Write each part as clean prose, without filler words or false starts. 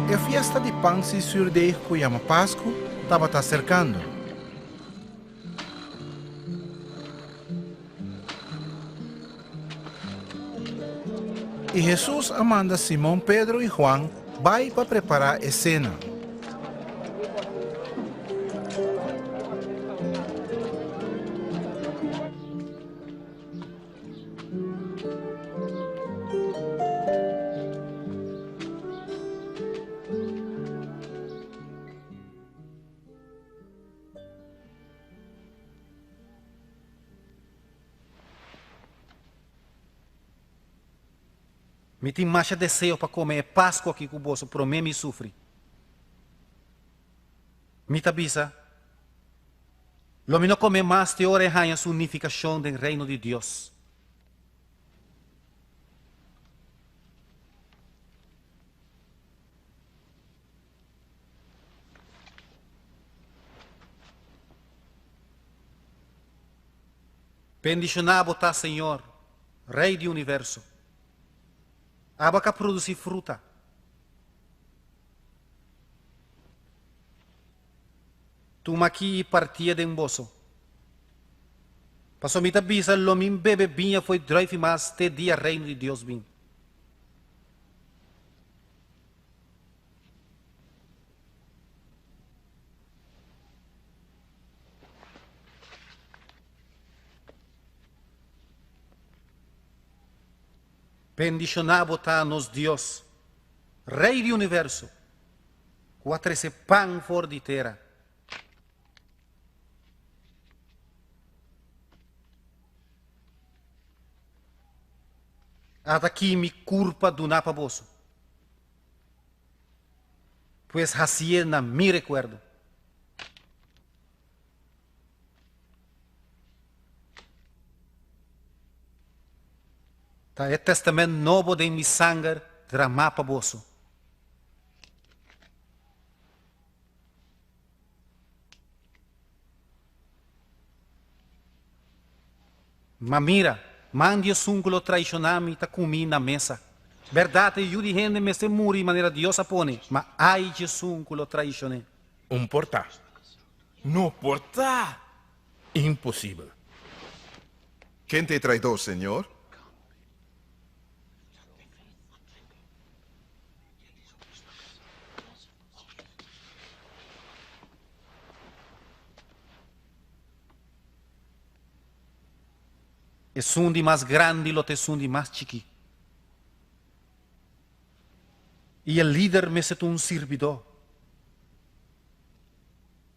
E fiesta di pan sin zürdeeg ku yama Pasku tabata serkando. I Hesus a manda Simon Pedro i Huan bai pa prepará e sena. Mi tin masha deseo pa kome e Pasku aki ku boso promé mi sufri. Mi ta bisa, Lo mi no kome mas te ora e haña su nifikashon den Reino di Dios. Bendishoná bo ta, Señor, Rei di universo. Abo ka produsí fruta. Tuma aki i partié den boso. Pasobra mi ta bisa, lo mi bebe biña fo'i druifi mas te dia Reino di Dios bin. Bendishoná bo ta nos Dios, Rei di universo, ku a trese pan for di tera. Ata ki mi kurpa duná pa boso. Pues hasié na mi rekuerdo. Ta e testament nobo den mi sanger dramá pa boso. Ma mira, man di esun ku lo traishoná mi ta ku mi na mesa. Bèrdat, e Yu di hende mester muri manera Dios a pone, ma ai di esun ku lo traishon'é! Un por ta. No por ta! Imposibel. Ken ta e traidor, Señor? Esun di mas grandi lo ta esun di mas chikí. I e lider mester ta un sirbidó.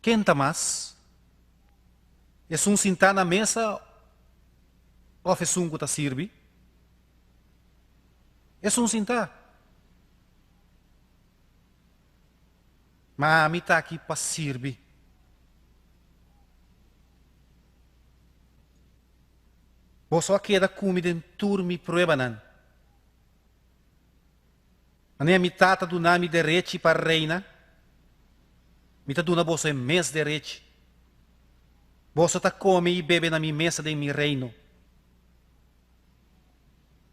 Ken ta mas? Esun sintá na mesa òf esun ku ta sirbi? Esun sintá. Ma ami ta aki pa sirbi. Boso a keda ku mi den tur mi pruebanan. Manera mi Tata duna mi derechi pa reina, mi ta duna boso e mes derechi. Boso ta kome i bebe na mi mesa den mi reino.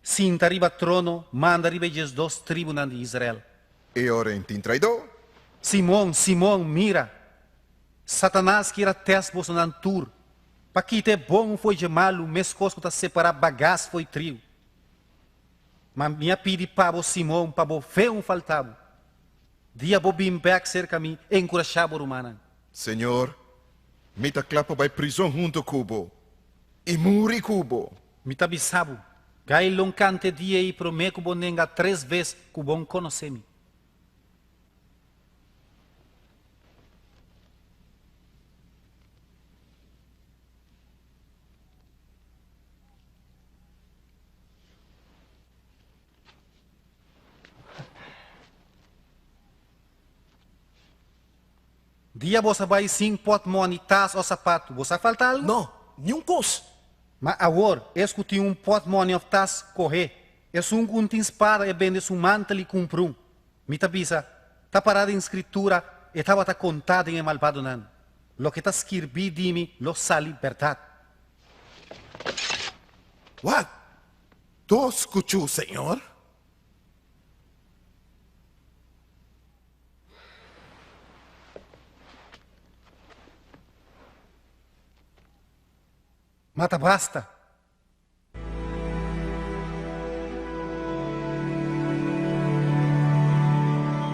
Sinta riba trono, manda riba e diesdos tribunan di Israel. E ora en tin traidó. Simon, Simon, mira! Satanas kier a tèst bosonan tur, pa kita e bon fo'i dje malu meskos ku ta separá bagas fo'i triu. Ma mi a pidi pa bo, Simon, pa bo fe un falta bo. Dia bo bin bèk serka mi, enkurashá bo rumannan. Señor, mi ta kla pa bai prizon huntu ku bo i muri ku bo. Mi ta bisa bo, gai lo nkante dia ei promé ku bo nenga tres bes ku bo n'konosé mi. Dia bo sa bai sin pòtmòni, tas òf sapatu, bo sa falta algu? No, niun kos. Ma awor, es ku tin un pòtmòni òf tas, koh'é. Esun ku un tin spada, e bende su mantel i kumpra un. Mi ta bisa, ta pará den Skritura, e tabata kontá den e malbadonan. Loke ta skirbí di mi lo sali bèrdat. Wak! Dos kuchú, Señor. Ma ta basta.